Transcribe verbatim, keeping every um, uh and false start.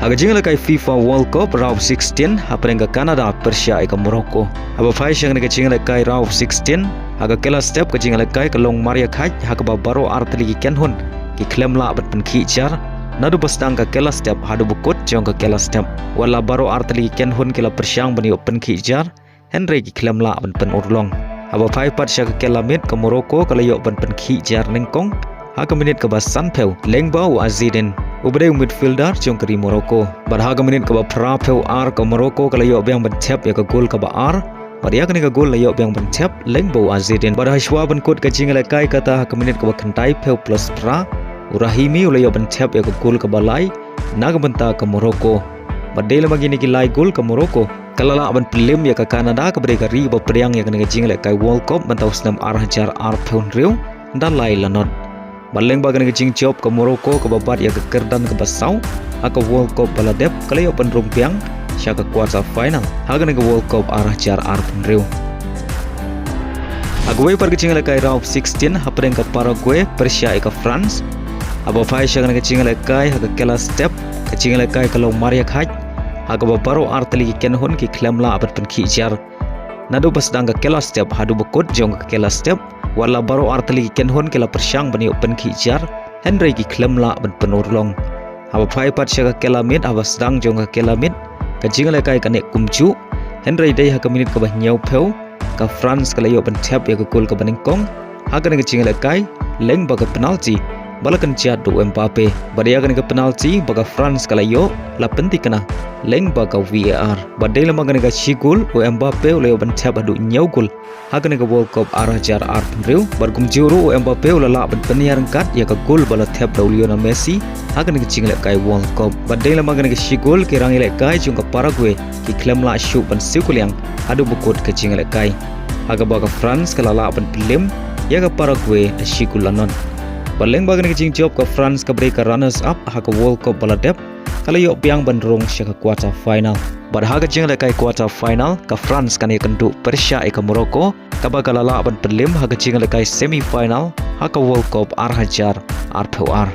Ha ka jingïalehkai FIFA World Cup Round of sixteen, hapdeng ka Canada pyrshah ïa ka Morocco. Haba phai sha kane ka jingïalehkai Round of sixteen, ha ka kylla step ka jingïalehkai ka long mar ïakhaiñ, ha kaba baroh artylli ki kynhun ki khlem lah ban pynkhih jar naduh ba sdang ka kylla step haduh ba kut jong ka kylla step. Wat la baroh artylli ki kynhun ki la pyrshang ban ïoh pynkhih jar, hynrei ki khlem lah ban pynurlong. Haba phai pat sha ka kylla miet, ka Morocco ka la ïoh ban pynkhih jar nyngkong ha ka minit kaba sanphew lyngba u Azzedine, uba dei u midfielder jong ka ri Morocco. Bad ha ka minit kaba phraphew ar, ka Morocco ka la ïoh biang ban thep ïa ka gol kaba ar, bad ïa kane ka gol la ïoh biang ban thep lyngba u Azzedine. Bad ha shuwa ban kut ka jingïalehkai, kata ha ka minit kaba khyndaiphew plus phra, u Rahimi u la ïoh ban thep ïa ka gol kaba lai na ka bynta ka Morocco. Bad dei lem bad kine ki lai gol, ka Morocco ka la lah ban pynlem ïa ka Canada, kaba dei ka ri ba pdiang ïa kane ka jingïalehkai World Cup mynta u snem ar hajar arphew hynriew, da lai lanot. Bad lyngba kane ka jingjop, ka Morocco kaba bat ïa ka kyrdan kaba saw ha ka World Cup ba la dep, ka la ïoh ban rung biang sha ka quarter final ha kane ka World Cup ar hajar arphew hynriew. Ha kawei pat ka jingïalehkai Round of sixteen, hapdeng ka Paraguay pyrshah ïa ka France. Haba phai sha kane ka jingïalehkai, ha ka kylla step ka jingïalehkai ka long mar ïakhaiñ, ha kaba baroh artylli ki kynhun ki khlem lah ban pynkhih jar naduh ba sdang ka kylla step haduh ba kut jong ka kylla step. Wat la baroh artylli ki kynhun ki la pyrshang ban ïoh pynkhih jar, hynrei ki khlem lah ban pynurlong. Haba phai pat sha ka kylla miet, haba sdang jong ka kylla miet, ka jingïalehkai ka neh kumjuh, hynrei dei ha ka minit kaba hynñiewphew, ka France ka la ïoh ban thep ïa ka gol kaba nyngkong ha kane ka jingïalehkai lyngba ka penalty ba la kynjat da u Mbappe. Bad ïa kane ka penalty ba ka France ka la ïoh, la pynthikna lyngba ka VAR. Bad dei lem bad kane ka shi gol, u Mbappe u la ïoh ban thep haduh hynñiew gol ha kane ka World Cup ar hajar arphew hynriew. Bad kumjuh ruh, u Mbappe u la lah ban pynïar ryngkat ïa ka gol ba la thep da u Lionel Messi ha kane ka jingïalehkai World Cup. Bad dei lem bad kane ka shi gol, ki rangïalehkai jong ka Paraguay ki khlem lah shuh ban siew kylliang haduh ba kut ka jingïalehkai, ha kaba ka France ka la lah ban pynlem ïa ka Paraguay da shi gol lanot. Bad lyngba kane ka jingjop, ka France kaba dei ka runners up ha ka World Cup ba la dep, ka la ïoh biang ban rung sha ka quarter final. Bad ha ka jingïalehkai quarter final, ka France kan ïakynduh pyrshah ïa ka Morocco, kaba ka la lah ban pynlem ha ka jingïalehkai semi final ha ka World Cup ar hajar arphew ar.